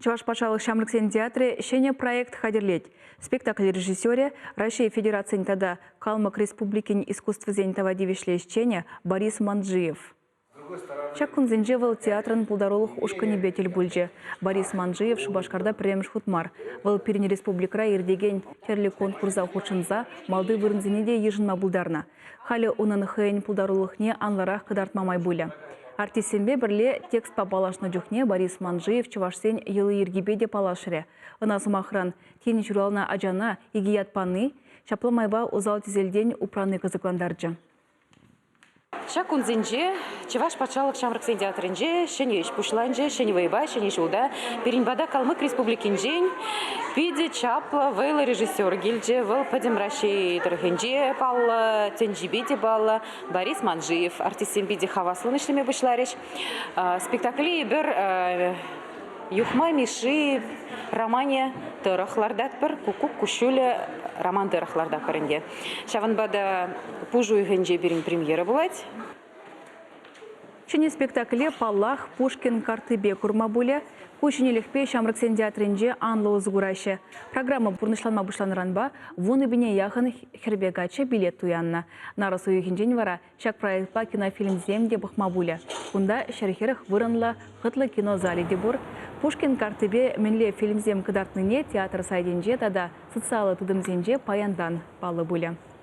Чӑваш патшалӑх ҫамрӑксен театрӗ ҫӗнӗ проект хатӗрлет. Спектакль режиссерӗ, Раҫҫей Федерацийӗн тата Калмӑк Республикин искусствӑсен тава тивӗҫлӗ ӗҫченӗ Борис Манджиев. Ҫак кунсенче вӑл театрӑн пултарулӑх ушкӑнӗпе тӗл пулчӗ. Борис Манджиев Шупашкарта пӗрремӗш хут мар. Вӑл пирӗн республикӑра иртекен тӗрлӗ конкурса хутшӑнса малти вырӑнсене те йышӑнма пултарнӑ. Халӗ унӑн хӑйӗн пултарулӑхне анлӑрах кӑтартма май пулӗ. Артистсемпе пӗрле текстпа паллашнӑ чухне Борис Манжиев чӑвашсен йӑли-йӗркипе те паллашрӗ. Ӑна, сӑмахран, тин ҫуралнӑ ачана икӗ ят пани, ҫапла майпа усал-тӗселтен упрани кӑсӑклантарчӗ. Ҫак кунсенче Чӑваш патшалӑх ҫамрӑксен театрӗнче ҫӗнӗ ӗҫ пуҫланчӗ, ҫӗнӗ вӑйпа, ҫӗнӗ ҫулта. Пирӗн пата Калмык Республикинчен питӗ чаплӑ, вӑйлӑ режиссер килчӗ. Вӑл пӗтӗм Раҫҫей тӑрӑхӗнче паллӑ, тӗнчипе те паллӑ. Борис Манжиев. Артистсем питӗ хаваслӑн ӗҫлеме пуҫларӗҫ. Спектакле эпир Юхма Мишши романӗ тӑрӑх лартатпӑр, Куккук куҫҫулӗ роман тӑрӑх лартатпӑр ӗнтӗ. Ҫавӑнпа та пуш уйӑхӗнче пирӗн премьера пулать. Ҫӗнӗ спектакле, паллах, Пушкин карттипе курма пулӗ. Ку ҫӗнӗлӗхпе ҫамрӑксен театрӗнче анлӑ усӑ кураҫҫӗ. Программа пурнӑҫланма пуҫланӑранпа 10,000 яхӑн хӗрпе каччӑ билет туяннӑ. Нарӑс уйӑхӗнчен вара ҫак проектпа кинофильмсем те пӑхма пулӗ. Кунта 140 вырӑнлӑ хӑтлӑ кино залӗ те пур. Пушкин карттипе мӗнле фильмсем кӑтартнине театр сайтӗнче тата социаллӑ тытӑмсенче паянтан паллӑ пулӗ.